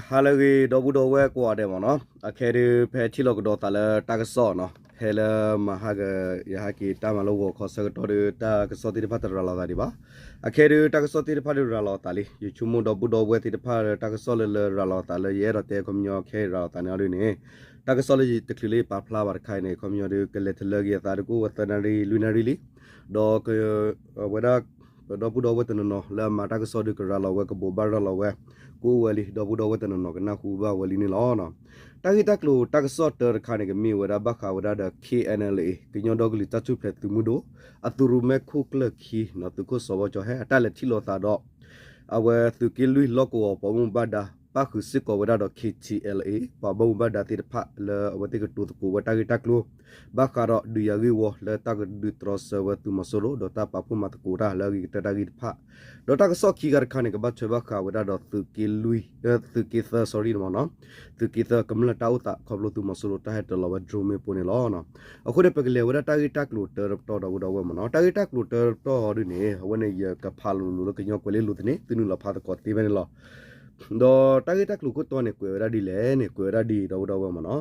ဟါလၢအဂ့ၤ ဒီပုၢ်ဒီဝဲၢ်ကိးဂၤဒဲးမ့ၢ်နီၤ, အခဲဒုး ဖဲထံၣ်လိာ်ကဒီးသးလၢတၢ်ကစီၣ်နီၤ, ဖဲလၢမဟါက ယဟဲက့ၤတၢ်မၤလိဂီၤခီဆၢကတီၢ်ဒီး တၢ်ကစီၣ်သ့ၣ်တဖၣ်တရၤလီၤသးဒံးဘၣ်. အခဲဒုး တၢ်ကစီၣ်သ့ၣ်တဖၣ်ဒုးရၤလီၤသးလံ, ယဆိကမိၣ်ဒီပုၢ်ဒီဝဲၢ်သ့ၣ်တဖၣ်လၢတၢ်ကစီၣ်လၢလၢရၤလီၤသးလၢယအဲၣ်ဒိးတဲခီပညီခဲအံၤရၤလီၤသးန့ၣ်အီၤဒုးန့ၣ်, တၢ်ကစီၣ်လၢယတချုးလၢယပာ်ဖျါဘၣ်တခါအံၤန့ၣ် ခီပညီဒုး ကလဲၤတလၢက့ၤအသးဒုးကအိၣ်ဝဲသၢနၣ်ရံၣ်လွံၢ်နၣ်ရံၣ်လံ, ဒီး ဝဲဒၣ် ဒီပုၢ်ဒီဝဲၢ်တနီၤနီၤလၢအမၤတၢ်ကစီၣ်ဒုးကရၤလီၤဝဲ ကဘိးဘၣ်ရၤလီၤဝဲ ကအိၣ်ဝဲလံ, ဒီပုၢ်ဒီဝဲၢ်တနီၤနီၤကနၢ်ဟူဘၣ်ဝဲလံန့ၣ်လီၤ. တၢ်ဂ့ၢ်တၢ်ကျိၤတၢ်ကစီၣ်တၢတခါန့ၣ် ကမ့ၢ်ဝဲဒၣ်ဘၣ်ဃးဝဲဒၣ်ဒီး K N L A ကညီဒီကလုာ်တၢ်ထူၣ်ဖျဲးသုးမုၢ်ဒိၣ် အသုးရိၣ်မဲခိၣ်ကျၢၢ်ခံနီၤ သုးခိၣ်စီၤဘီကၠီၤဟဲ အတၢ်လဲၤထံၣ်လိာ်သးဒီး အဝဲသုးက့လွံၢ်လီၢ်ကဝီၤပှၤဘၣ်မူဘၣ်ဒါ ပၣ်ဃုာ်စ့ၢ်ကီးဝဲဒၣ်ဒီး K T L A ပှၤဘၣ်မူဘၣ်ဒါသ့ၣ်တဖၣ်လၢအဝဲသ့ၣ်ကတိၤသကိးဝဲတၢ်ဂ့ၢ်တၢ်ကျိၤ ဘၣ်ဃးဒီးဒုးယၤဂ့ၢ်ဝီလၢတၢ်ကဒုးတြီဆၢဝဲသုးမီၤစိရိၤ ဒီးတၢ်ပာ်ဖှိၣ်မၤသကိးတၢ်လၢအဂ့ၤကတၢၢ်တၢ်ဂ့ၢ်တဖၣ်, ဒီးတၢ်ကစီၣ်ခံခါတခါန့ၣ် ကဘၣ်ထွဲဘၣ်ဃးဝဲဒၣ်ဒီးသုးက့လွံၢ် သုးက့သၢ sorry မ့ၢ်နီၤ, သုးက့သၢကမျၢၢ်တၢ်အိၣ်သးခီဖျိသုးမီၤစိရိၤတၢ်ဟဲတၢၤလီၤဝဲ drone မ့ၣ်ပိၢ်န့ၣ်လီၤ. အဃိန့ၣ် ပကလဲၤဝဲဒၣ်တၢ်ဂ့ၢ်တၢ်ကျိၤတၢတပတီၢ်ဒီးဝဲဒီးဝဲမ့ၢ်နီၤ, တၢ်ဂ့ၢ်တၢ်ကျိၤတၢတပတီၢ်အီၤဒုးန့ၣ် အဝဲန့ၣ်ယကဖးလိၤလိၤလၢကညီကွဲးလ့လိၤသန့ သုနုာ်လီၤဖးသကိးသ့ဖဲန့ၣ်လီၤ. ဒီးတၢ်ဂ့ၢ်တၢ်ကျိၤခိၣ်တီန့ၣ် ကွဲးဝဲဒၣ်ဒ်လဲၣ်န့ၣ် ကွဲးဝဲဒၣ်ဒ်ဒီးဝဲဒီးဝဲမ့ၢ်နီၤ,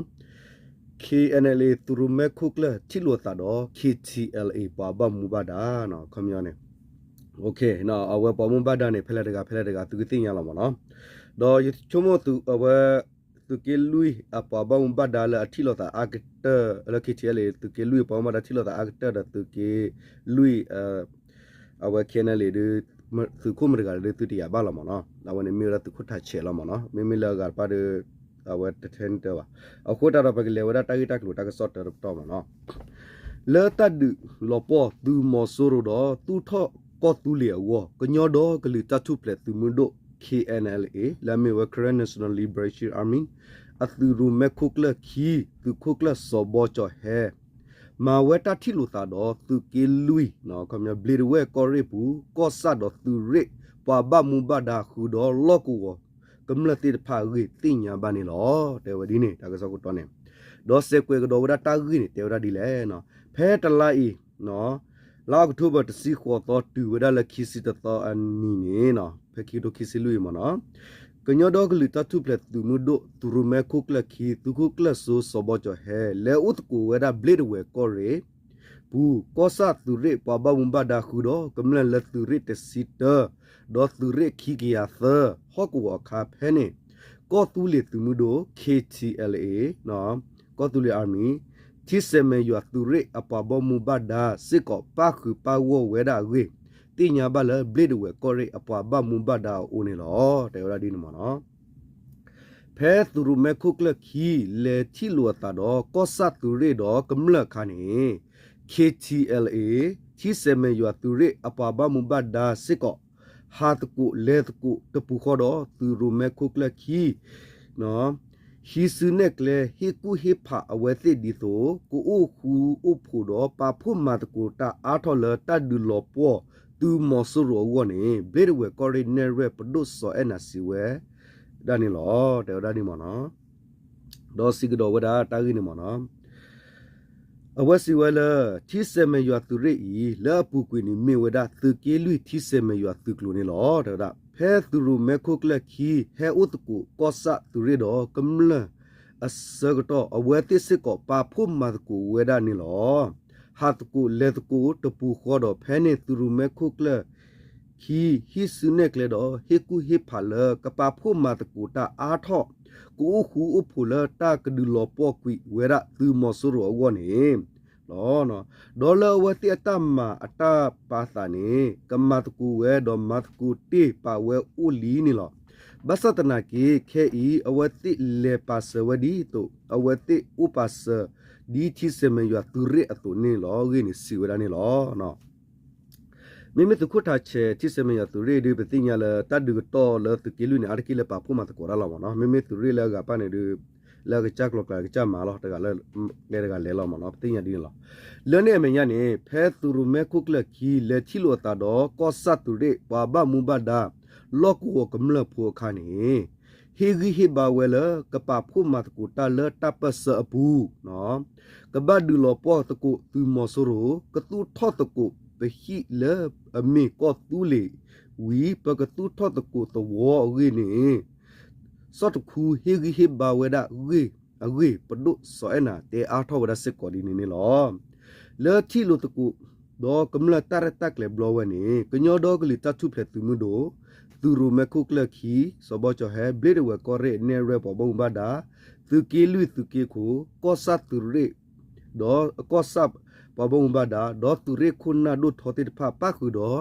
K N L A သုးရိၣ်မဲခိၣ်ကျၢၢ်ထံၣ်လိာ်သးဒီး K T L A ပှၤဘၣ်မူဘၣ်ဒါ ခီပညီန့ၣ် အဝဲပှၤဘၣ်မူဘၣ်ဒါန့ၣ် ဖဲလဲၣ်တဂၤ ဖဲလဲၣ်တဂၤ သုကသ့ၣ်ညါလီၤမ့ၢ်နီၤ, ဒီးယဆိကမိၣ်သုးအဝဲ သုးက့လွံၢ်အပှၤဘၣ်မူဘၣ်ဒါလၢအထံၣ်လိာ်သးအါကတၢၢ်လၢ K T L A သုးက့လွံၢ်အပှၤဘၣ်မူဘၣ်ဒါထံၣ်လိာ်သးအါကတၢၢ်ဒီးသုးက့လွံၢ် အဝဲ K N L A ဒုး သုးခိၣ်မတၤတဂၤလဲၣ်ဒုး သုတယာ်ဘၣ်လီၤမ့ၢ်နီၤ, အဝဲန့ၣ်မ့ၢ်ဝဲဒၣ်သုးခိၣ်ထးဆဲးလီၤမ့ၢ်နီၤ, မ့မ့ၢ်လၢအဂၤတဖၣ်ဒီး အဝဲတထဲန့ၣ်တၢ်ဘၣ်. အဃိတၢ်ဒီးပကလဲၤဝဲဒၣ်တၢ်ဂ့ၢ်တၢ်ကျိၤတၢ်ကစီၣ်တၢတပတီၢ်မ့ၢ်နီၤ, လၢတၢ်ဒုးလီၤပှီၢ်သုးမီၤစိရိၤဒီးသူၣ်ထီၣ်ကီၢ်သူလ့ၤအဂီၢ် ကညီဒီကလုာ်တၢ်ထူၣ်ဖျဲးသုးမုၢ်ဒိၣ် K N L A လၢအမ့ၢ်ဝဲ Karen National Liberation Army အသုးရိၣ်မဲခိၣ်ကျၢၢ်ခံ သုးခိၣ်ကျၢၢ်စီၤဘီကၠီၤဟဲ မၤဝဲတၢ်ထံၣ်လိာ်သးဒီးသုးက့လွံၢ် ခီပညီဘျ့းဒဝဲၢ်ကီၢ်ရ့ၣ်ပူၤ ကီၢ်ဆၣ်ဒီးသုးရ့ၣ် ပှၤဘၣ်မူဘၣ်ဒါဃုာ်ဒီးလီၢ်ကဝီၤကမျၢၢ်သ့ၣ်တဖၣ်အဂ့ၢ်သ့ၣ်ညါဘၣ်န့ၣ်လီၤ. တဲဝဲဒ်န့ၣ် တၢ်ကစီၣ်ခိၣ်တီန့ၣ်, ဒီးစဲးကွဲးကဒီးဝဲဒၣ်တၢ်ဂ့ၢ်န့ၣ် တဲဝဲဒၣ်ဒ်လဲၣ်, ဖဲတလါအံၤ လါအီးကထိဘၢၣ်တဆံဃိးသီ တုၤဝဲဒၣ်လၢခံဆံတသီအနံၤန့ၣ် ဖဲခံကထိခံဆံလွံၢ်အံၤမ့ၢ်နီၤ, ကညီဒီကလုာ်တၢ်ထူၣ်ဖျဲးသုးမုၢ်ဒိၣ် သုးရိၣ်မဲခိၣ်ကျၢၢ်ခံ သုးခိၣ်ကျၢၢ်စိစီၤဘီကၠီၤဟဲ လဲၤအိၣ်သကိးဝဲဒၣ်ဘျ့းဒဝဲၢ်ကီၢ်ရ့ၣ်ပူၤ ကီၢ်ဆၣ်သုးရ့ၣ်ပှၤဘၣ်မူဘၣ်ဒါဃုာ်ဒီးကမျၢၢ်လၢသုးရ့ၣ်တဆံတၢ ဒီးသုးရ့ၣ်ခံကယၤသၢ ဟီၣ်ကဝီၤအခါဖဲန့ၣ် ကီၢ်သူလ့ၤသုးမုၢ်ဒိၣ် K T L A ကီၢ်သူလ့ၤ Army ထံဆဲးမဲာ်ယွၤသုးရ့ၣ်အပှၤဘၣ်မူဘၣ်ဒါစ့ၢ်ကီးပၣ်ဃုာ်ပၣ်ဂီၢ်ဝဲဒၣ်အဂ့ၢ် သ့ၣ်ညါဘၣ်လၢဘျ့းဒဝဲၢ်ကီၢ်ရ့ၣ်အပှၤဘၣ်မူဘၣ်ဒါအအိၣ်န့ၣ်လီၤ. တဲဝဲဒၣ်ဒ်န့ၣ်မ့ၢ်နီၤ. ဖဲသုးရိၣ်မဲခိၣ်ကျၢၢ်ခံ လဲၤထံၣ်လိာ်အသးဒီးကီၢ်ဆၣ်သုးရ့ၣ်ဒီးကမျၢၢ်အခါန့ၣ် K T L A ထံဆဲးမဲာ်ယွၤသုးရ့ၣ်အပှၤဘၣ်မူဘၣ်ဒါစ့ၢ်ကီး ဟးသကိးလဲၤသကိးတပူၤဃီဒီးသုးရိၣ်မဲခိၣ်ကျၢၢ်ခံ ဟံးစုနဲၣ်ကျဲ ဟ့ၣ်ကူၣ်ဟ့ၣ်ဖးအဝဲသ့ၣ်ဒ်သိး ကအိၣ်ဃူအိၣ်ဖိးဒီးပာ်ဖှိၣ်မၤသကိးတၢ်အါထီၣ်လၢတၢ်ဒုးလီၤပှီၢ်သုးမီၤစိရိၤအဂီၢ်န့ၣ် ဘျ့းဒဝဲၢ်ကီၢ်ရ့ၣ်နဲၣ်ရွဲၣ်ပဒိၣ်စီၤအဲၣ်နၤစံးဝဲ ဒၣ်န့ၣ်လီၤ. တဲဝဲဒၣ်ဒ်မ့ၢ်နီၤ. ဒီးစံးကဒီးဝဲဒၣ်တၢ်ဂ့ၢ်န့ၣ်မ့ၢ်နီၤ. အဝဲစံးဝဲလၢ ထံဆဲးမဲာ်ယွၤသုးရ့ၣ်အံၤ လၢအပူၤကွံာ်န့ၣ်မ့ၢ်ဝဲဒၣ်သုးက့လွံၢ်ထံဆဲးမဲာ်ယွၤသုးကျိၤန့ၣ်လီၤ. တဲဝဲဒၣ် ဖဲသုးရိၣ်မဲခိၣ်ကျၢၢ်ခံ ဟဲအိၣ်သကိးကီၢ်ဆၣ်သုးရ့ၣ်ဒီးကမျၢၢ်အဆၢကတီၢ် အဝဲသ့ၣ်စ့ၢ်ကီးပာ်ဖှိၣ်မၤသကိးဝဲဒၣ်န့ၣ်လီၤ. ဟးသကိးလဲၤသကိးတပူၤဃီဒီး ဖဲန့ၣ်သုးရိၣ်မဲခိၣ်ကျၢၢ်ခံ ဟံးစုနဲၣ်ကျဲဒီး ဟ့ၣ်ကူၣ်ဟ့ၣ်ဖးလၢကပာ်ဖှိၣ်မၤသကိးတၢ်အါထီၣ် ကအိၣ်ဃူအိၣ်ဖိးလၢတၢ်ကဒုးလီၤပှီၢ်ကွံာ်ဝဲဒၣ်သုးမီၤစိရိၤအဂီၢ်န့ၣ်လီၤ. ဒီးလၢအဝဲသ့ၣ်အတၢ်မၤအတၢ်ပာ်သးန့ၣ် ကမၤသကိးဝဲဒီးမၤသကိးတ့ၢ်ပာ်ဝဲအိၣ်လံန့ၣ်လီၤ. ဘၣ်ဆၣ်သနာ်က့ ခဲအံၤ အဝဲသ့ၣ်လဲၤပာ်စၢၤဝဲဒ်သိး အဝဲသ့ၣ်အိၣ်ပာ်စၢၤ ဒ်ထံဆဲးမဲာ်ယွၤသုးရ့ၣ်အသိးန့ၣ်လီၤ. အဂ့ၢ်န့ၣ်စံးဝဲဒၣ်န့ၣ်လီၤ. မ့မ့ၢ်သုးခိၣ်ထးဆဲး ထံဆဲးမဲာ်ယွၤသုးရ့ၣ်ဒုး ပသ့ၣ်ညါလၢတၢ်ဒုးကတီၢ်လၢသုးက့လွံၢ်န့ၣ် အါတက့ၢ်လၢပာ်ဖှိၣ်မၤသကိးတၢ်လီၤမ့ၢ်နီၤ. မ့မ့ၢ်သုးရ့ၣ်လၢအဂၤပၣ်န့ၣ်ဒုး လၢအကစၢ်ကျိၤကျဲၤကစၢ်မၤလီၤ တဂၤလၢကျဲတဂၤလဲၤလီၤမ့ၢ်နီၤ ပသ့ၣ်ညါဒ်န့ၣ်လီၤ. လၢန့ၣ်အမဲာ်ညါန့ၣ် ဖဲသုးရိၣ်မဲခိၣ်ကျၢၢ်ခံ လဲၤထံၣ်လိာ်အသးဒီးကီၢ်ဆၣ်သုးရ့ၣ် ပှၤဘၣ်မူဘၣ်ဒါ လီၢ်ကဝီၤကမျၢၢ်ဖိအခါန့ၣ် ဟ့ၣ်ဂံၢ်ဟ့ၣ်ဘါဝဲလၢ ကပာ်ဖှိၣ်မၤသကိးတၢ်လၢတၢ်ပၢၢ်ဆၢအပူၤ ကဘၣ်ဒုးလီၤပှီၢ်သကိးသုးမီၤစိရိၤ ကသူၣ်ထီၣ်သကိးပဟံၣ်လၢအမ့ၢ်ကီၢ်သူလ့ၤဝံၤ ပကသူၣ်ထီၣ်သကိးသဝီအဂ့ၢ်န့ၣ် စီၣ်တခူဟ့ၣ်ဂံၢ်ဟ့ၣ်ဘါဝဲဒၣ်အဂ့ၢ် ပဒိၣ်စီၤအဲၣ်နၤတဲအါထီၣ်ဝဲဒၣ်စ့ၢ်ကီးဒ်န့ၣ်န့ၣ်လီၤ. လၢထံၣ်လိာ်သကိး ဒီးကမျၢၢ်တၢ်ရဲၣ်တၢ်ကျဲၤဘျီဝဲန့ၣ် ကညီဒီကလုာ်တၢ်ထူၣ်ဖျဲးသုးမုၢ်ဒိၣ် သုးရိၣ်မဲခိၣ်ကျၢၢ်ခံ စီၤဘီကၠီၤဟဲ ဘျ့ဒဝဲၢ်ကီၢ်ရ့ၣ် နဲၣ်ရွဲၣ်ပှၤဘၣ်မူဘၣ်ဒါ သုးက့လွံၢ်သုးက့ခိၣ် ကီၢ်ဆၣ်သုးရ့ၣ် ဒီးကီၢ်ဆၣ်ပှၤဘၣ်မူဘၣ်ဒါ ဒီးသုးရ့ၣ်ခိၣ်နၢ်ဒိၣ်ထီသ့ၣ်တဖၣ်ပၣ်ဃုာ်ဒီး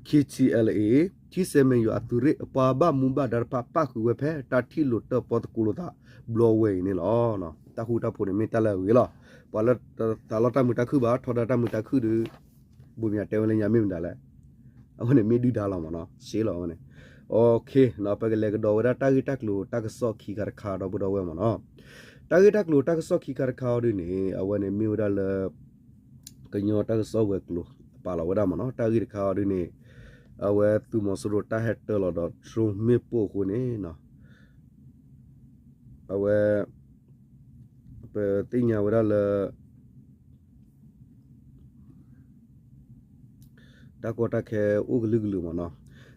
ခ့ၣ်ထံၣ်အဲလ်အ့ၣ် ထံဆဲးမဲာ်ယွၤအသုးရ့ၣ်အပှၤဘၣ်မူဘၣ်ဒါတဖၣ် ပၣ်ဃုာ်ဝဲဖဲတၢ်ထံၣ်လိာ်တၢၣ်ပီသကိးလိာ်သးဘျီဝဲအံၤန့ၣ်လီၤ. တၢ်ဃူတၢ်ဖိးန့ၣ်မ့ၢ်တၢ်လၢအဂ့ၤလီၤ. ပှၤလၢသးလီတၢ်မုာ်တၢ်ခုၣ်ဘၣ် ထီဒါတၢ်မုာ်တၢ်ခုၣ်ဒီး ဘိးမၠးတဲဝဲလၢညါမ့ၢ်မတၤလဲၣ် အဝဲန့ၣ်မ့ၢ်ဒုၣ်ဒါလီၤမ့ၢ်နီၤ ရှဲလီၤဝဲန့ၣ်. ပကလဲၤကဒီးဝဲဒၣ်တၢ်ဂ့ၢ်တၢ်ကျိၤတၢ်ကစီၣ်ခံခါတခါဒီပုၢ်ဒီဝဲၢ်မ့ၢ်နီၤ. တၢ်ဂ့ၢ်တၢ်ကျိၤတၢ်ကစီၣ်ခံခါတခါအီၤဒ်န့ၣ် အဝဲန့ၣ်မ့ၢ်ဝဲဒၣ်လၢ ကညီတၢ်ကစီၣ်ဝဲၤကျိၤ ပာ်လီၤဝဲဒၣ်မ့ၢ်နီၤ. တၢ်ဂ့ၢ်တခါအီၤဒ်န့ၣ် အဝဲသုးမီၤစိရိၤတၢ်ဟဲတၢလီၤဒီး drone မ့ၣ်ပိၢ်အဃိန့ၣ် အဝဲ ပသ့ၣ်ညါဝဲဒၣ်လၢ တၢ်ကီတၢ်ခဲအိၣ်ကလုာ်ကလုာ်မ့ၢ်နီၤ.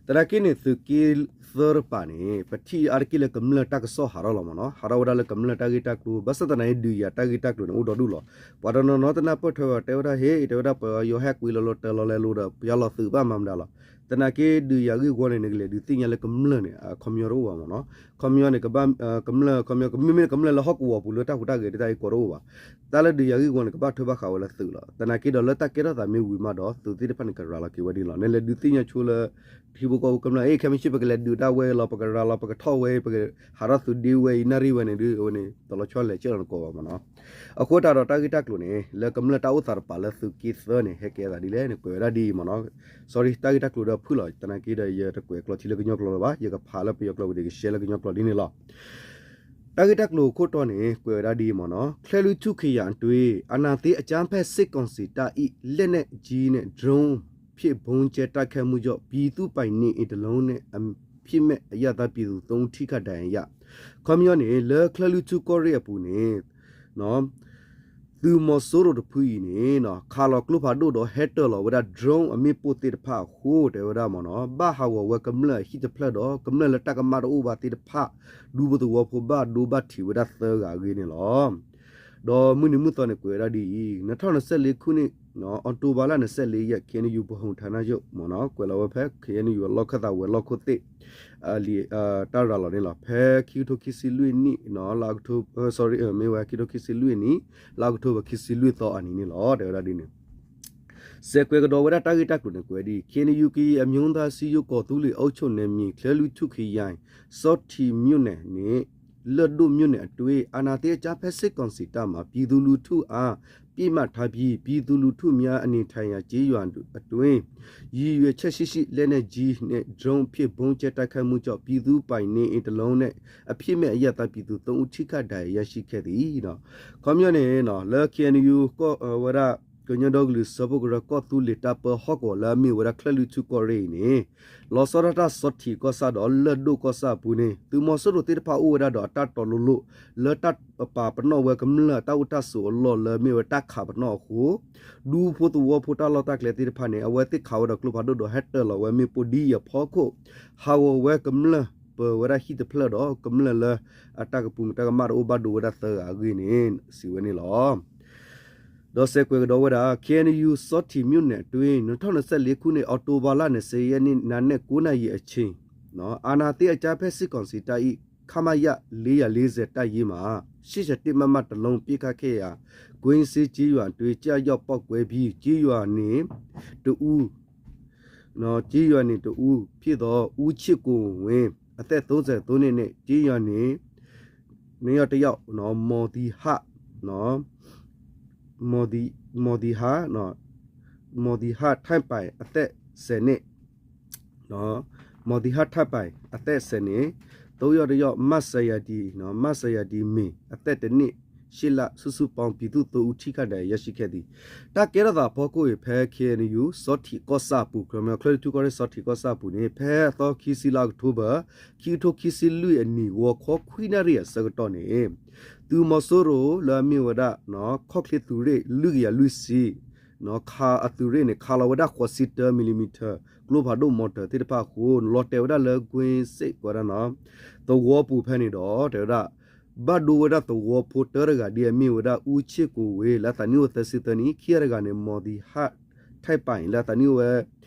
သနာ်က့န့ၣ် သုးက့သၢတပၤန့ၣ် ပထံၣ်အါတက့ၢ်လၢကမျၢၢ်တၢ်ကစီၣ်ဟးထီၣ်လီၤမ့ၢ်နီၤ. ဟးထီၣ်ဝဲဒၣ်လၢကမျၢၢ်တၢ်ဂ့ၢ်တၢ်ကျိၤ ဘၣ်ဆၣ်သနာ်က့ ဒုးယၤတၢ်ဂ့ၢ်တၢ်ကျိၤန့ၣ်အိၣ်ဒီဒူၣ်လီၤ. ပှၤတနီၤနီၤတနၢ်ပၢၢ်ထွဲဘၣ် တဲဝဲဒၣ် ဟ့ၣ် တဲဝဲဒၣ်ပယီၤဟဲကွံာ်လီၤလီၤတၢၤလီၤလဲၤလိၤဒီး ပယီၤလီၤသုးဘၣ်မၤမတၤလီၤ. သနာ်က့ဒုးယၤဂ့ၢ်ဝီန့ၣ် နကလဲၤဒုးသ့ၣ်ညါလၢကမျၢၢ်န့ၣ် အခီပညီတအိၣ်ဘၣ်မ့ၢ်နီၤ. ခီပညီန့ၣ် ကဘၣ် ကမျၢၢ် ခီပညီ မ့မ့ၢ်ကမျၢၢ်လၢဟီၣ်ကဝီၤပူၤလၢတၢ်ဟူးတၢ်ဂဲၤဒ်တၢ်အံၤကိးတအိၣ်ဘၣ်. တၢ်လၢဒုးယၤဂ့ၢ်ဝီန့ၣ် ကဘၣ်ထွဲဘၣ်ဃးဝဲလၢသုးလီၤ. သနာ်က့ဒီးလၢတၢ်ကဲထီၣ်သးမ့ၢ်ဝံၤမးဒီး သုးသ့ၣ်တဖၣ်န့ၣ် ကရၤလီၤက့ၤဝဲဒ်န့ၣ်လီၤ. နလဲၤဒုးသ့ၣ်ညါဆိလၢ ထံဖိကီၢ်ဖိကမျၢၢ် အ့ ခဲမုၢ်ဆ့ၣ် ပကလဲၤဒုးတၢ်ဝဲလီၤ ပကရၤလီၤ ပကထီၣ်ဝဲ ပကဟးထီၣ်သုးဒ့ဝဲအံၤ နၣ်ရံၣ်ဝဲန့ၣ်ဒီး အဝဲန့ၣ် တလီၤဆီလဲၤကၢၢ်လီၤနကိးဘၣ်မ့ၢ်နီၤ. အဃိသတးဒီးတၢ်ဂ့ၢ်တၢ်ကျိၤန့ၣ် လၢကမျၢၢ်တၢ်အိၣ်သးတပၤလၢသုးက့သၢန့ၣ် ဟဲကဲအသးဒ်လဲၣ်န့ၣ် ကွဲးဝဲဒၣ်ဒ်အံၤမ့ၢ်နီၤ. sorry တၢ်ဂ့ၢ်တၢ်ကျိၤဒီးဖုၣ်လီၤ သနာ်က့ဒီး ယတကွဲးကျိးထံလၢကညီကျိာ်လၢၤဘၣ် ယကဖးလၢပယီၤကျိာ်ဝံၤဒီး ယကရှဲလၢကညီကျိာ်ဒ်န့ၣ်လီၤ. တၢ်ဂ့ၢ်တၢ်ကျိၤခိၣ်တီန့ၣ် ကွဲးဝဲဒၣ်ဒ်အံၤမ့ၢ်နီၤ. ချၢၣ်လွံၢ်ထူၣ်ခ့ယၤအတွ့ အာဏာသိမ်းအကြမ်းဖက်စစ်ကောင်စီတပ်၏ လက်နက်ကြီးနဲ့ drone ဖြင့်ဗုံးကြဲတိုက်ခိုက်မှုကြောင့် ပြည်သူ့ပိုင်နေအိမ်တစ်လုံးနဲ့ အဖြစ်မဲ့အရပ်သားပြည်သူသုံးဦးထိခိုက်ဒဏ်ရာရ ခီပညီန့ၣ် လၢချၢၣ်လွံၢ်ထူၣ်ကီၢ်ရ့ၣ်အပူၤန့ၣ် သုးမီၤစိရိၤတဖုအံၤန့ၣ် ခးလီၤကျိဖးဒိၣ်ဒီးဟဲတၢၢ်လီၤဝဲဒၣ် drone အမ့ၣ်ပိၢ်သ့ၣ်တဖၣ်အဃိ တဲဝဲဒၣ်မ့ၢ်နီၤ ဘၣ်ဟးဂီၤဝဲကမျၢၢ်အဟံၣ်တဖျၢၣ်ဒီး ကမျၢၢ်လၢတၢ်ကမၣ်တအိၣ်ဘၣ်သ့ၣ်တဖၣ် ဒူဖိသဝီဖိဘၣ်ဒိဘၣ်ထံးဝဲဒၣ်သၢဂၤအဂ့ၢ်န့ၣ်လီၤ. ဒီးမုၢ်နံၤမုၢ်သီန့ၣ် ကွဲးဝဲဒၣ်ဒ်အံၤ နှစ်ထောင့်နှစ်ဆယ့်လေးခုနှစ် အောက်တိုဘာလ နှစ်ဆယ့်လေးရက် KNU ဗဟိုဌာနချုပ်မ့ၢ်နီၤ ကွဲးလီၤဝဲဖဲ KNU အလီၢ်ခၢၣ်သးဝဲၤလီၢ်ခိၣ်သ့ၣ် တၢ်ရၤလီၤန့ၣ်လီၤ. ဖဲခံကထိခံဆံလွံၢ်နံၣ် လါအီးကထိ sorry မ့ၢ်ဝဲခံကထိခံဆံလွံၢ်နံၣ် လါအီးကထိဘၢၣ် ခံဆံလွံၢ်သီအနံၤန့ၣ်လီၤ တဲဝဲဒၣ်ဒ်န့ၣ် စဲးကွဲးကဒီးဝဲဒၣ်တၢ်ဂ့ၢ်တၢ်ကျိၤန့ၣ် ကွဲးဒ် KNU ကရင်အမျိုးသားစည်းရုံး ကော်သူးလေ အုပ်ချုပ်နယ်မြေ ချၢၣ်လွံၢ်ထူၣ်ခ့ယၤ စီထံးမြို့နယ်နှင့် လၢၢ်ဒိၣ်မြို့နယ်အတွင်း အာဏာသိမ်းအကြမ်းဖက်စစ်ကောင်စီတပ်မှ ပြည်သူလူထုအား ပစ်မှတ်ထားပြီး ပြည်သူလူထုများအနေထိုင်ရာ ကျေးရွာအတွင်း ရည်ရွယ်ချက်ရှိရှိ လက်နက်ကြီးနဲ့ drone ဖြင့် ဗုံးကြဲတိုက်ခိုက်မှုကြောင့် ပြည်သူပိုင်နေအိမ်တစ်လုံးနဲ့ အပြစ်မဲ့အရပ်သားပြည်သူ သုံးဦး ထိခိုက်ဒဏ်ရာရရှိခဲ့သည် ခီပညီန့ၣ် လၢ KNU ကီၢ်ဝဲဒၣ် ကညီဒီကလုာ်စၢဖှိၣ်ကရၢ ကီၢ်သူလ့ၤတၢ်ပၢဟီၣ်ကဝီၤလၢအမ့ၢ်ဝဲဒၣ် ချၢၣ်လွံၢ်ထူၣ်ကီၢ်ရ့ၣ်အံၤန့ၣ် လီၤဆီဒၣ်တၢ် စီထံးကီၢ်ဆၣ်ဒီး လၢၢ်ဒိၣ်ကီၢ်ဆၣ်အပူၤန့ၣ် သုးမီၤစိရိၤသ့ၣ်တဖၣ်အိၣ်ဝဲဒၣ်ဒီးအတၢ်တီၤလိၤလိၤ လၢတၢ်ပာ်ပနီၣ်ဝဲကမျၢၢ်တၢ်အိၣ်တၢ်ဆိးအလီၢ်လၢအမ့ၢ်ဝဲတၢ်ခးပနီၣ်အဃိ ဒူဖိသဝီဖိတၢ်လီၢ်တၢ်ကျဲသ့ၣ်တဖၣ်န့ၣ် အဝဲသ့ၣ်ခးဝဲဒီးကျိဖးဒိၣ်ဒီးဟဲတၢၢ်လီၤဝဲမ့ၣ်ပိၢ်ဒ်အံၤအဖီခိၣ် ဟးဂီၤဝဲကမျၢၢ်ပၢၤဝဲဒၣ်ဟံၣ်တဖျၢၣ်ဒီး ကမျၢၢ်လၢအတၢ်ကပူၤတၢ်ကမၣ်တအိၣ်ဘၣ်ဒိဝဲဒၣ်သၢဂၤအဂ့ၢ်န့ၣ် စံးဝဲန့ၣ်လီၤ. ဒီးစဲးကွဲးကဒီးဝဲဒၣ် KNU စီထံးမြို့နယ်အတွင်း နှစ်ထောင့်နှစ်ဆယ့်လေးခုနှစ် အောက်တိုဘာလ နှစ်ဆယ့် ရက်နေ့ နံနက် ကိုးနာရီအချိန် အာဏာသိမ်းအကြမ်းဖက်စစ်ကောင်စီတပ်၏ ခမရ လေးရာလေးဆယ် တပ်ရင်းမှ ရှစ်ဆယ့်တစ် မမ တစ်လုံး ပစ်ခတ်ခဲ့ရာ ကွင်းဆင်းကျေးရွာအတွင်း ကျရောက်ပေါက်ကွဲပြီး ကျေးရွာနေတဦး ကျေးရွာနေတဦးဖြစ်သော ဦးချစ်ကိုဝင်း အသက် သုံးဆယ့်သုံးနှစ်နှင့် ကျေးရွာနေ နှစ်ယောက်တစ်ယောက် မော်သီဟ မော်သီ မော်သီဟ မော်သီဟ ထိုက်ပိုင် အသက် ဆယ်နှစ် မော်သီဟ ထိုက်ပိုင် အသက် ဆယ်နှစ် သုံးယောက်တစ်ယောက် မတ်စရာတီ မတ်စရာတီမေ အသက် တစ်နှစ် ရှစ်လ စုစုပေါင်း ပြည်သူ သုံးဦး ထိခိုက်ဒဏ်ရာရရှိခဲ့သည် တၢ်ကဲထီၣ်သးအဖီခိၣ်အံၤ ဖဲ KNU စီထံးကီၢ်ဆၣ်အပူၤ ခီပညီ ချၢၣ်လွံၢ်ထူၣ်ကီၢ်ရ့ၣ် စီထံးကီၢ်ဆၣ်အပူၤန့ၣ် ဖဲအသီခံဆံလါအီးကထိဘၢၣ် ခံကထိခံဆံလွံၢ်အနံၤ ဂီၤခီခွံနၣ်ရံၣ်အဆၢကတီၢ်န့ၣ် သုးမီၤစိရိၤလၢအမ့ၢ်ဝဲဒၣ် ခီၣ်ချ့သုးရ့ၣ် လွံၢ်ကယၤလွံၢ်ဆံ ခးအသုးရ့ၣ်န့ၣ် ခးလီၤဝဲဒၣ်ဃိးဆံတၢ millimeter ကျိဖးဒိၣ် mortar သ့ၣ်တဖၣ်အဃိ လီၤတဲာ်ဝဲဒၣ်လၢ ကွ့စ့ၣ် ကီးဒၣ်နီၤ သဝီပူၤဖဲန့ၣ်ဒီး တဲဝဲဒၣ် ဘၣ်ဒိဝဲဒၣ်သဝီဖိတၢတဂၤဒ်အမ့ၢ်ဝဲဒၣ် အူဆ့ၣ်ကိၣ်ဝ့ လၢအသးနံၣ်အိၣ်သၢဆံသၢနံၣ်, ခံဂၤတဂၤန့ၣ် မီၤသံဟၣ် ထဲးပၢၣ် လၢအသးနံၣ်အိၣ်ဝဲ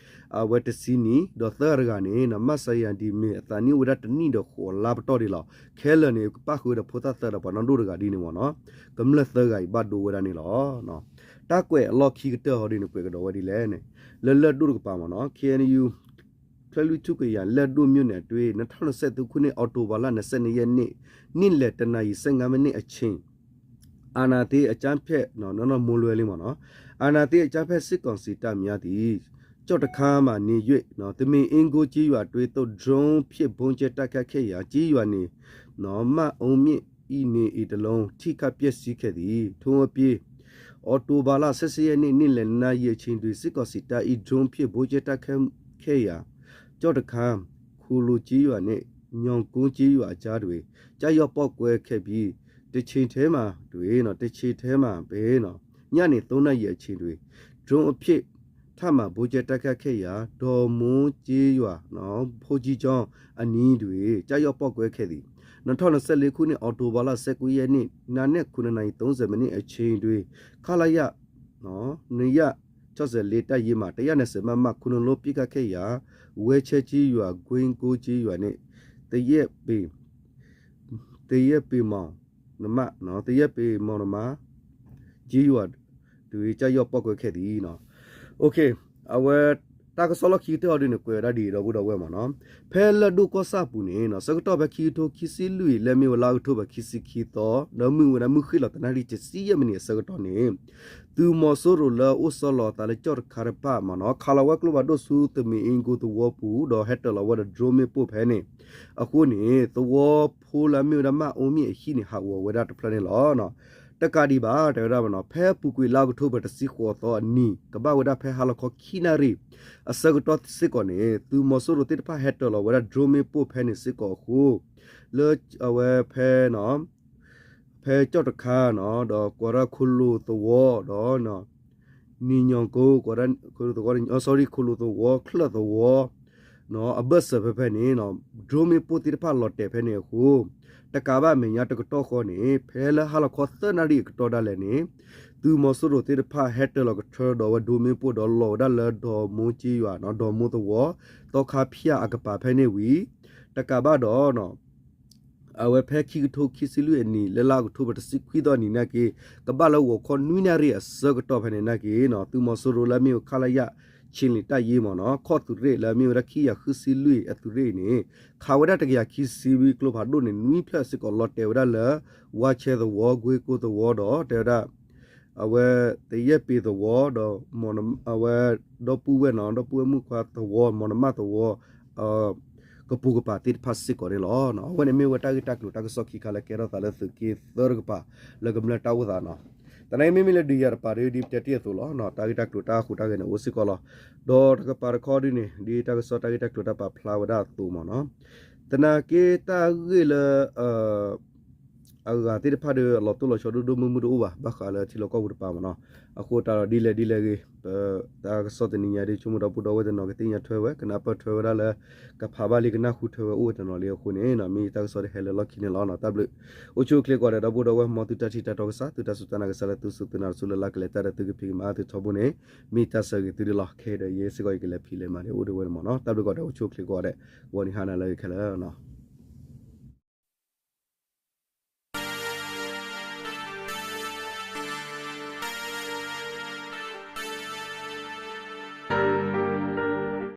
အဝဲတဆံနံၣ်, ဒီးသၢဂၤတဂၤန့ၣ် မၣ်စၢၤယၤဒံးမ့ၢ် အသးနံၣ်အိၣ်ဝဲဒၣ်တနံၣ်ဒီးဃိးလါပတီၢ်ဒံးလီၤ. ခဲလၢာ်န့ၣ် ပၣ်ဃုာ်ဒီးဖိသၣ်သၢဒီးပှၤနီၢ်ဒိၣ်တဂၤဒ်န့ၣ်မ့ၢ်နီၤ, ကမျၢၢ်သၢဂၤအံၤဘၣ်ဒိဝဲဒၣ်န့ၣ်လီၤ. တၢ်ကွဲးအလီၢ်ခံကတၢၢ်ဟီဒ်န့ၣ် ကွဲးကဒီးဝဲဒ်လဲၣ်န့ၣ် လၢလၢၢ်ဒိၣ်တကပၤမ့ၢ်နီၤ, ခ့ၣ်အဲၣ်ယူၣ် ချၢၣ်လွံၢ်ထူၣ်ကယၤ လၢၢ်ဒိၣ်မြို့နယ်အတွင်း နှစ်ထောင့်နှစ်ဆယ့်သုံးခုနှစ် အောက်တိုဘာလ နှစ်ဆယ့်နှစ်ရက်နေ့ နေ့လယ်တစ်နာရီ ဆယ့်ငါးမိနစ်အချိန် အာဏာသိမ်းအကြမ်းဖက် နီၢ်နီၢ်မိၢ်လွဲလံမ့ၢ်နီၤ, အာဏာသိမ်းအကြမ်းဖက်စစ်ကောင်စီတပ်များသည် ကျော့တခမ်းမှနေ၍ သမေအင်းကုန်းကျေးရွာအတွင်းသို့ drone ဖြင့် ဗုံးကြဲတိုက်ခိုက်ခဲ့ရာ ကျေးရွာနေ မၢ်အုန်းမြင့် ၏နေအိမ်တစ်လုံး ထိခိုက်ပျက်စီးခဲ့သည်. ထို့အပြင် အောက်တိုဘာလ ဆယ့်ရှစ်ရက်နေ့ နေ့လယ် နှစ်နာရီအချိန်တွင် စစ်ကောင်စီတပ်၏ drone ဖြင့် ဗုံးကြဲတိုက်ခိုက်ခဲ့ရာ ကျော့တခမ်း ခိုလိုကျေးရွာနှင့် ညောင်ကုန်းကျေးရွာအကြားတွင် ကျရောက်ပေါက်ကွဲခဲ့ပြီး တစ်ချိန်တည်းမှာတွင် တစ်ချိန်တည်းမှာပင် ညနေ သုံးနာရီအချိန်တွင် drone အဖြစ် ထပ်မံဗုံးကြဲတိုက်ခိုက်ခဲ့ရာ ဒေါ်မိုးကျေးရွာ ဘိုးကြီးကျောင်းအနီးတွင် ကျရောက်ပေါက်ကွဲခဲ့သည်. နှစ်ထောင့်နှစ်ဆယ့်လေးခုနှစ် အောက်တိုဘာလ ဆယ့်ကိုးရက်နေ့ နံနက် ခုနစ်နာရီ သုံးဆယ်မိနစ်အချိန်တွင် ခလရ နှစ်ရာခြောက်ဆယ့်လေး တပ်ရင်းမှ တစ်ရာနှစ်ဆယ် မမ ခုနစ်လုံး ပစ်ခတ်ခဲ့ရာ ဝဲချဲကျေးရွာ ကွင်းကုန်းကျေးရွာနှင့် သရက်ပင် သရက်ပင်မောင်နမ သရက်ပင်မောင်နမ ကျေးရွာတွင် ကျရောက်ပေါက်ကွဲခဲ့သည်. အဝဲ တၢ်ကစီၣ်လီၢ်ခံကတၢၢ်အီၤဒ်န့ၣ် ကွဲးဝဲဒၣ်ဒ်အံၤဒီပုၢ်ဒီဝဲၢ်မ့ၢ်နီၤ, ဖဲလၢၢ်ဒိၣ်ကီၢ်ဆၣ်အပူၤန့ၣ် ဆၢကတီၢ်ဖဲခံကထိခံဆံလွံၢ် လၢမ့ၢ်ဝဲလါအီးကထိဘၢၣ် ခံဆံခံသီ ဒီးမုၢ်ဝဲဒၣ်မုၢ်ဃ့ၢ်လီၤတနၣ်ရံၣ် တဆံယဲၢ်မံးနံးအဆၢကတီၢ်န့ၣ် သုးမီၤစိရိၤလၢအအိၣ်ဆီလီၤအသးလၢကၠီၣ်တခါတဖၣ်မ့ၢ်နီၤ ခးလီၤဝဲကျိဖးဒိၣ်ဆူသမေအင်းကုန်းသဝီပူၤ ဒီးဟဲတၢၤလီၤဝဲဒီး drone မ့ၣ်ပိၢ်ဖဲန့ၣ် အဃိန့ၣ် သဝီဖိလၢအမ့ၢ်ဝဲဒၣ်မၢ်အူမ့ၢ်အဟံၣ်န့ၣ် ဟးဂီၤဝဲဒၣ်တဖျၢၣ်န့ၣ်လီၤ. တကးဒံးဘၣ် တဲဝဲဒၣ်မ့ၢ်နီၤ ဖဲအပူၤကွံာ်လါအီးကထိဘၢၣ် တဆံဃိးသီအနံၤ ကဘၣ်ဝဲဒၣ်ဖဲဟါလီၤခီခံနၣ်ရံၣ် အဆၢကတီၢ်စ့ၢ်ကီးန့ၣ် သုးမီၤစိရိၤသ့ၣ်တဖၣ်ဟဲတၢၤလီၤဝဲဒၣ် drone မ့ၣ်ပိၢ်ဖဲန့ၣ်စ့ၢ်ကီးအဃိ လၢအဝဲဖဲ ဖဲကၠီၣ်တခါနီၤ ဒီးကွၢ်ဒၣ်ခိၣ်လိာ်သဝီဒီး နံၤညီၣ်ကိ ခိၣ်လိာ်သဝီ sorry ခိၣ်လိာ်သဝီ ချၢၣ်သဝီ အဘၢၣ်စၢၤဖဲဖဲန့ၣ် drone မ့ၣ်ပိၢ်သ့ၣ်တဖၣ်လီၤတဲာ်ဖဲန့ၣ်အဃိ တကးဘၣ်အမဲာ်ညါတကတီၢ်ဃီန့ၣ် ဖဲလၢဟါလီၤခီသၢနၣ်ရံၣ်အကတီၢ်ဒၣ်လဲာ်န့ၣ် သုးမီၤစိရိၤသ့ၣ်တဖၣ်ဟဲတၢၤလီၤကထၢဒီးဝဲ drone မ့ၣ်ပိၢ်ဒီးလီၤဝဲဒၣ်လၢဒီမူၤကၠ့ယွၤ ဒီမူၤသဝီ သီခါဖၠၣ်အကပၤဖဲန့ၣ်ဝံၤ တကးဘၣ်ဒီး အဝဲဖဲခံကထိခံဆံလွံၢ်အနံၤ လၢလါအီးကထိဘၢၣ် တဆံခွံသီအနံၤနာ်က့ ကဘၣ်လၢဂီၤခီနွံနၣ်ရံၣ်အဆၢကတီၢ်ဖဲန့ၣ်နာ်က့ သုးမီၤစိရိၤလၢအမ့ၢ်ဝဲ ခလရ ခြေလျင်တပ်ရင်းမ့ၢ်နီၤ ခီၣ်သုးရ့ၣ်လၢအမ့ၢ်ဝဲဒၣ် ခံကယၤဃုဆံလွံၢ် အသုးရ့ၣ်အံၤန့ၣ် ခးဝဲဒၣ် တကယၤခံဆံဝံၤ ကျိဖးဒိၣ်န့ၣ် နွံဖျၢၣ်စ့ၢ်ကီး လီၤတဲာ်ဝဲဒၣ်လၢ ဝါဆဲသဝီ ကွ့ကိသဝီဒီး တဲဝဲဒၣ် အဝဲ သယဲၢ်ပ့ၤသဝီဒီး အဝဲ ဒီပုၢ်ဝဲၢ်နီၤ ဒီပုၢ်ဝဲၢ်မုၣ်ခွါသဝီ မီၤနမၢ်သဝီ ကပိာ်ကပၤသ့ၣ်တဖၣ်စ့ၢ်ကီးန့ၣ်လီၤ. အဝဲန့ၣ်မ့ၢ်ဝဲတၢ်ဂ့ၢ်တၢ်ကျိၤတၢ်ကစီၣ်ခံခါလၢကဲထီၣ်သးလၢသုးက့သၢတကပၤ လၢကမျၢၢ်တၢ်အိၣ်သးနီၤ. သနာ်က့မ့မ့ၢ်လၢဒုးယၤတပၤဒီး ဒ်ပတဲတ့ၢ်အသိးလီၤ. တၢ်ဂ့ၢ်တၢ်ကျိၤတၢ်ဟူးတၢ်ဂဲၤန့ၣ်အိၣ်စ့ၢ်ကီးလီၤ. ဒီးတကပၤတခီဒ်န့ၣ် ဒ်တၢ်ကစီၣ်တၢ်ဂ့ၢ်တၢ်ကျိၤတၢ်ပာ်ဖျါဝဲဒၣ်အသိးမ့ၢ်နီၤ သနာ်က့တၢ်ဂ့ၢ်လၢ အဂၤသ့ၣ်တဖၣ်ဒီး အလီၤတိၢ်လီၤဆီဒိၣ်ဒိၣ်မုၢ်မုၢ်တအိၣ်ဘၣ် ဘၣ်ဃးလၢထံလီၢ်ကီၢ်ပူၤတပၤမ့ၢ်နီၤ. အဃိသတးဒီးဒ်လဲၣ်ဒ်လဲၣ်ဂ့ၤ ပတၢ်ကစီၣ်တနံၤညါဒ် ဆိကမိၣ်ဒီပုၢ်ဒီဝဲၢ်တနီၤကသ့ၣ်ညါထွဲဝဲ ကနၢ်ပၢၢ်ထွဲဝဲဒၣ်လၢ ကဖးဘၣ်လံကနၢ်ဟူထွဲဝဲအိၣ်ဝဲတနီၤလံအဃိန့ၣ် မ့ၢ်တၢ်ကစီၣ်ဒ်ဟဲလၢလီၢ်ခံန့ၣ်လီၤ. တၢ်ဘျုး အိၣ်ဆူၣ်အိၣ်ချ့ကိးဂၤဒဲး ဒီပုၢ်ဒီဝဲၢ် မ်သုတၢ်ထံၣ်တၢ်တီကစၢ် သုတၢ်စူၢ်တၢ်နာ်ကစၢ်လၢသုစူၢ်သုနာ်တစူၢ်လၢ်လၢ်ကလဲၤတၢ်ဒီးသုကဖံးကမၤ သုထီဘိန့ၣ် မ့ၢ်တၢ်ဆၢဂ့ၤသုဒ်လီၤ. ခဲအံၤဒီးယဲစ့ၢ်ကီးယကလဲၤဖံးလဲၤမၤဒ်အိၣ်ဒံးဝဲန့ၣ်မ့ၢ်နီၤ. တၢ်ဘျုးကိးဂၤဒဲး အိၣ်ဆူၣ်အိၣ်ချ့ကိးဂၤဒဲး ဂီၤနံၤဟါနၤလၢအဂ့ၤခဲလၢာ်